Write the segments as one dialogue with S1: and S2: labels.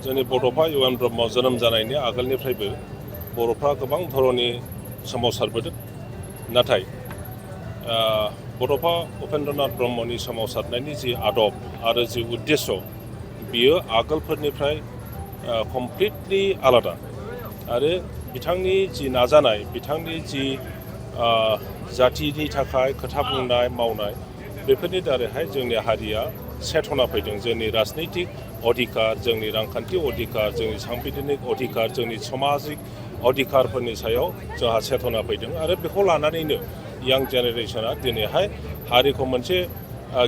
S1: जोंनि बड'फा इउ.एन. ब्रह्म जोनोम जानायनि आगोलनिफ्रायबो बर'फ्रा गोबां धरननि सोमावसारबोदों। नाथाय बड'फा उपेन्द्रनाथ ब्रह्मनि सोमावसारनायनि जि आदब आरो जि उद्देश्य बियो आगोलफोरनिफ्राय कमप्लिटलि आलादा आरो बिथांनि जि नाजानाय बिथांनि जि जातिनि थाखाय खोथा बुंनाय मावनाय बेफोरनि दारैहाय जोंनि हारिया सेथना फैदों। जोंनि राजनैतिक अधिकार, जोंनि रांखान्थि अधिकार, जोंनि सांबिधानिक अधिकार, जोंनि समाजिक अधिकारफोरनि सायाव जोंहा सेथना फैदों आरो बेखौ लानानैनो यां जेनेरेसना दिनैहाय हारिखौ मोनसे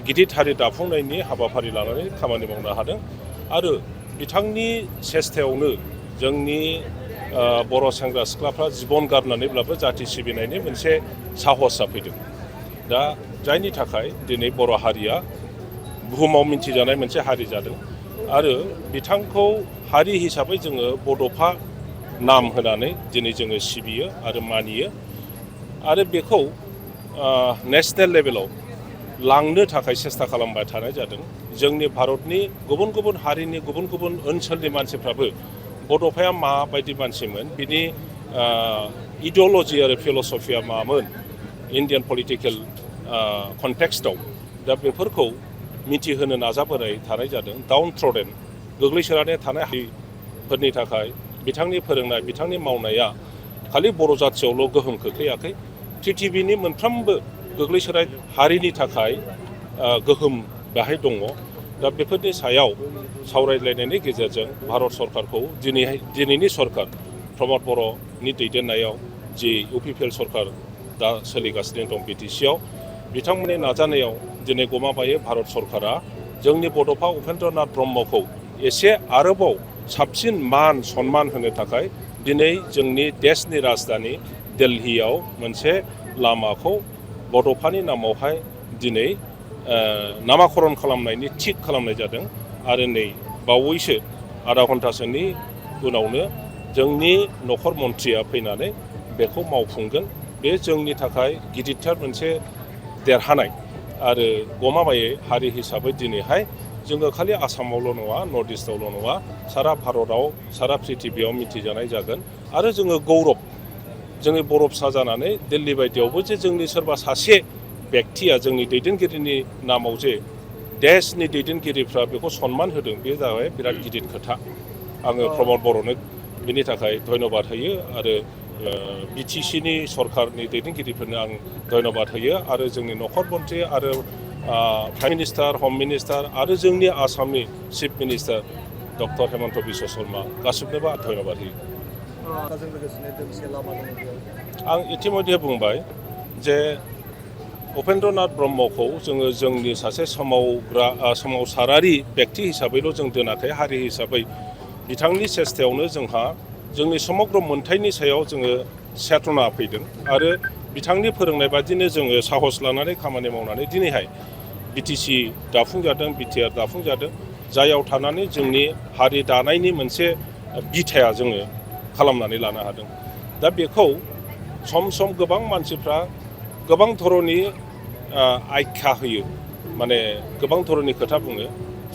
S1: गिदिर हारि दाफुंनायनि हाबाफारि लानानै खामानि मावनो हादों आरो बिथांनि सेस्थायावनो जोंनि बर' सेंग्रा सिख्लाफ्रा जिबन गारनानैब्लाबो जाति सिबिनायनि मोनसे साहसआ फैदों। दा जायनि थाखाय दिनै बर' हारिया बुहुमाव मिन्थिजानाय मोनसे हारि जादों आरो बिथांखौ हारि हिसाबै जोङो बड'फा नाम होनानै दिनै जोङो सिबियो आरो मानियो आरो बेखौ नेसनेल लेभेलाव लांनो थाखाय सेस्था खालामबाय थानाय जादों। जोंनि भारतनि गुबुन गुबुन हारिनि गुबुन गुबुन ओनसोलनि मानसिफ्राबो बड'फाया माबायदि मानसिमोन बिनि इडिअल'जि आरो फिल'सफिया मामोन इन्डियान पलिटिकेल कन्टेक्स्टआव दा बेफोरखौ मिथिहोनो नाजाबोनाय थानाय जादों। डाउन थ्रडेन गोग्लैसोनानै थानाय हारिफोरनि थाखाय बिथांनि फोरोंनाय बिथांनि मावनाया खालि बर' जाथियावल' गोहोम खोख्लैयाखै, पृथिबिनि मोनफ्रोमबो गोग्लैसोनाय हारिनि थाखाय गोहोम बाहाय दङ। दा बेफोरनि सायाव सावरायलायनायनि गेजेरजों भारत सरकारखौ दिनैनि सरकार प्रमद बर'नि दैदेननायाव जि इउ.पि.पि.एल. सरकार दा सोलिगासिनो दं बि.टि.सि.आव बिथांमोननि नाजानायाव दिनै गमामायै भारत सरकारा जोंनि बड'फा उपेन्द्रनाथ ब्रह्मखौ एसे आरोबाव साबसिन मान सन्मान होनो थाखाय दिनै जोंनि देशनि राजधानि दिल्लीयाव मोनसे लामाखौ बड'फानि नामावहाय दिनै नामाकरन खालामनायनि थिग खालामनाय जादों आरो नै बावैसो आधा घन्टासोनि उनावनो जोंनि नखर मन्थ्रिया फैनानै बेखौ मावफुंगोन। बे जोंनि थाखाय गिदिरथार मोनसे देरहानाय आरो गमामायै हारि हिसाबै दिनैहाय जोङो खालि आसामावल' नङा, नर्थ इस्टआवल' नङा, सारा भारताव सारा पृथिबियाव मिथिजानाय जागोन आरो जोङो गौरब जोंनि बर' फिसा जानानै दिल्ली बायदियावबो जे जोंनि सोरबा सासे बेक्तिया जोंनि दैदेनगिरिनि नामाव जे देशनि दैदेनगिरिफ्रा बेखौ सन्मान होदों बे जाबाय बिराद गिदिर खोथा। आङो प्रमद बर'नो बिनि थाखाय धन्यबाद होयो आरो बि.टि.सि.नि सरकारनि दैदेनगिरिफोरनो आं धन्यबाद होयो आरो जोंनि नखर मन्थ्रि आरो प्राइम मिनिस्टार, हम मिनिस्टार आरो जोंनि आसामनि chief minister doctor Himanta Biswa Sarma गासिबनोबो आं धन्यबाद होयो। आं इतिमध्य बुंबाय जे उपेन्द्रनाथ ब्रह्मखौ जोङो जोंनि सासे सोमावसारारि बेक्ति हिसाबैल' जों दोनाखै, हारि हिसाबै बिथांनि सेस्थायावनो जोंहा जोंनि समग्र मोन्थाइनि सायाव जोङो सेथना फैदों आरो बिथांनि फोरोंनाय बादिनो जोङो साहस लानानै खामानि मावनानै दिनैहाय बि.टि.सि. दाफुंजादों, बि.टि.आर. दाफुंजादों, जायाव थानानै जोंनि हारि दानायनि मोनसे बिथाया जोङो खालामनानै लानो हादों। दा बेखौ सम सम गोबां मानसिफ्रा गोबां धरननि आख्या होयो, माने गोबां धरननि खोथा बुङो।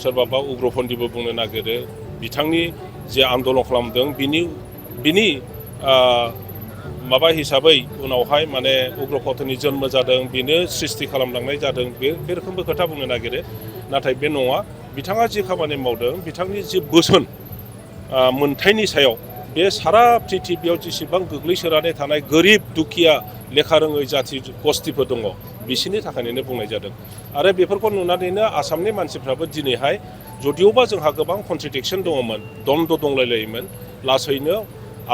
S1: सोरबाबा उग्रपन्थिबो बुंनो नागिरो, बिथांनि जे आन्दलन खालामदों बिनि माबा हिसाबै उनावहाय माने उग्रपन्थनि जन्म जादों, बेनो सृष्टि खालामलांनाय जादों, बे रोखोमबो खोथा बुंनो नागिरो। नाथाय बे नङा, बिथाङा जि खामानि मावदों, बिथांनि जि बोसोन मोन्थाइनि सायाव बे सारा पृथिबियाव जेसेबां गोग्लैसोनानै थानाय गोरिब दुखिया लेखा रोङै जाथि गस्थिफोर दङ बिसोरनि थाखायनो बुंनाय जादों आरो बेफोरखौ नुनानैनो आसामनि मानसिफ्राबो दिनैहाय जदिअबा जोंहा गोबां कन्ट्रडिक्सन दङमोन, द्वन्द्व दंलायलायोमोन, लासैनो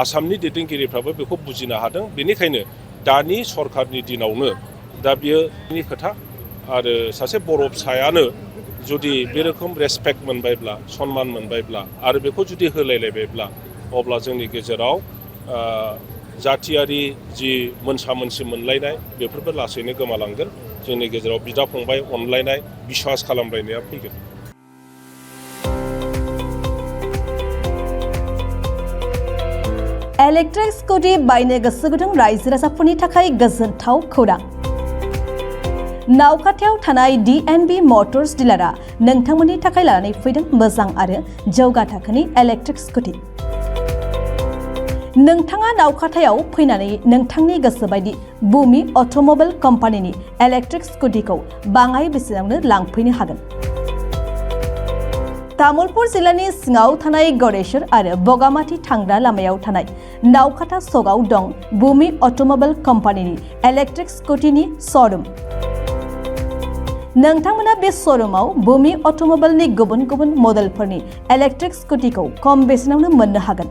S1: आसामनि दैदेनगिरिफ्राबो बेखौ बुजिनो हादों। बेनिखायनो दानि सरकारनि दिनावनो दा बियोनि खोथा आरो सासे बर' फिसायानो जुदि बे रोखोम रेसपेक्ट मोनबायब्ला, सन्मान मोनबायब्ला आरो बेखौ जुदि होलायलायबायब्ला अब्ला जोंनि गेजेराव जाथियारि जि मोनसा मोनसि मोनलायनाय बेफोरबो लासैनो गोमालांगोन। जोंनि गेजेराव बिदा फंबाय अनलायनाय, बिश्वास खालामलायनाया फैगोन।
S2: इलेक्ट्रिक स्कुटि बायनो गोसो गुदुं रायजो राजाफोरनि थाखाय गोजोनथाव खौरां। नावखाथायाव थानाय DNB मटर्स डिलारा नोंथांमोननि थाखाय लानानै फैदों मोजां आरो जौगा थाखोनि इलेक्ट्रिक स्कुटि। नोंथाङा नावखाथायाव फैनानै नोंथांनि गोसो बायदि बुमि अट'मबाइल कम्पानिनि इलेक्ट्रिक स्कुटिखौ बाङाय बेसेनावनो लांफैनो हागोन। तामुलपुर जिल्लानि सिङाव थानाय गडेश्वर आरो बगामाथि थांग्रा लामायाव थानाय नावखाथा सकआव दं बुमि अट'मबाइल कम्पानिनि इलेक्ट्रिक स्कुटिनि श'रुम। नोंथांमोना बे श'रुमाव बुमि अट'मबाइलनि गुबुन गुबुन मडेलफोरनि इलेक्ट्रिक स्कुटिखौ खम बेसेनावनो मोननो हागोन।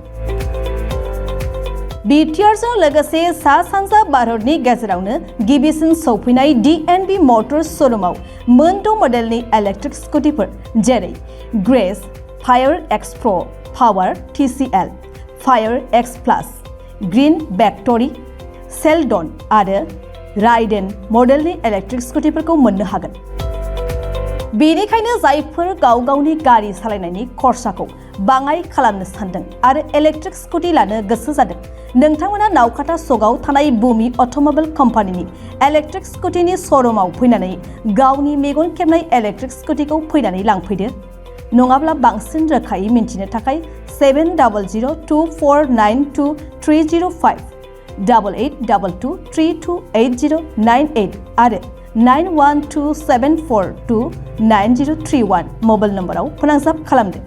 S2: बिटिआरजों लोगोसे सा-सानजा भारतनि गेजेरावनो गिबिसिन सौफैनाय DNB मटर्स श'रुमाव मोनद' मडेलनि इलेक्ट्रिक स्कुटिफोर जेरै ग्रेस, फायर एक्स प्र, पावार TCL, फायर एक्स प्लास, ग्रीन भेक्टरि, सेलडन आरो राइडेन मडेलनि इलेक्ट्रिक स्कुटिफोरखौ मोननो हागोन। बेनिखायनो जायफोर गाव गावनि गारि सालायनायनि खरसाखौ बाङाय खालामनो सानदों आरो इलेक्ट्रिक स्कुटि लानो गोसो जादों, नोंथांमोना नावखाथा सकआव थानाय बुमि अट'मबाइल कम्पानिनि इलेक्ट्रिक स्कुटिनि श'रुमाव फैनानै गावनि मेगन खेबनाय इलेक्ट्रिक स्कुटिखौ फैनानै लांफैदो। नङाब्ला बांसिन रोखायै मिन्थिनो थाखाय 7002492305, 8822328098 आरो 9127429031 मबाइल नम्बराव फोनांजाब खालामदो।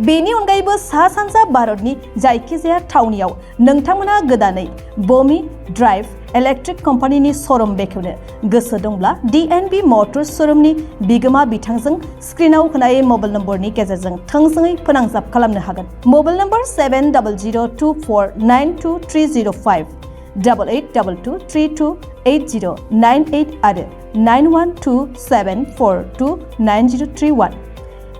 S2: बेनि अनगायैबो सा-सानजा भारतनि जायखिजाया थावनियाव नोंथांमोना गोदानै बुमि ड्राइभ इलेक्ट्रिक कम्पानिनि श'रुम बेखेवनो गोसो दंब्ला DNB मटर्स श'रुमनि बिगोमा बिथांजों स्क्रिनाव होनाय मबाइल नम्बरनि गेजेरजों थोंजोङै फोनांजाब खालामनो हागोन। मबाइल नम्बर 7002492305, 8822328098 आरो 9127429031।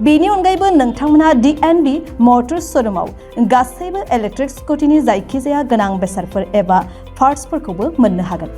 S2: बेनि अनगायैबो नोंथांमोना DNB मटर्स श'रुमाव गासैबो इलेक्ट्रिक स्कुटिनि जायखिजाया गोनां बेसादफोर एबा पार्ट्सफोरखौबो मोननो हागोन।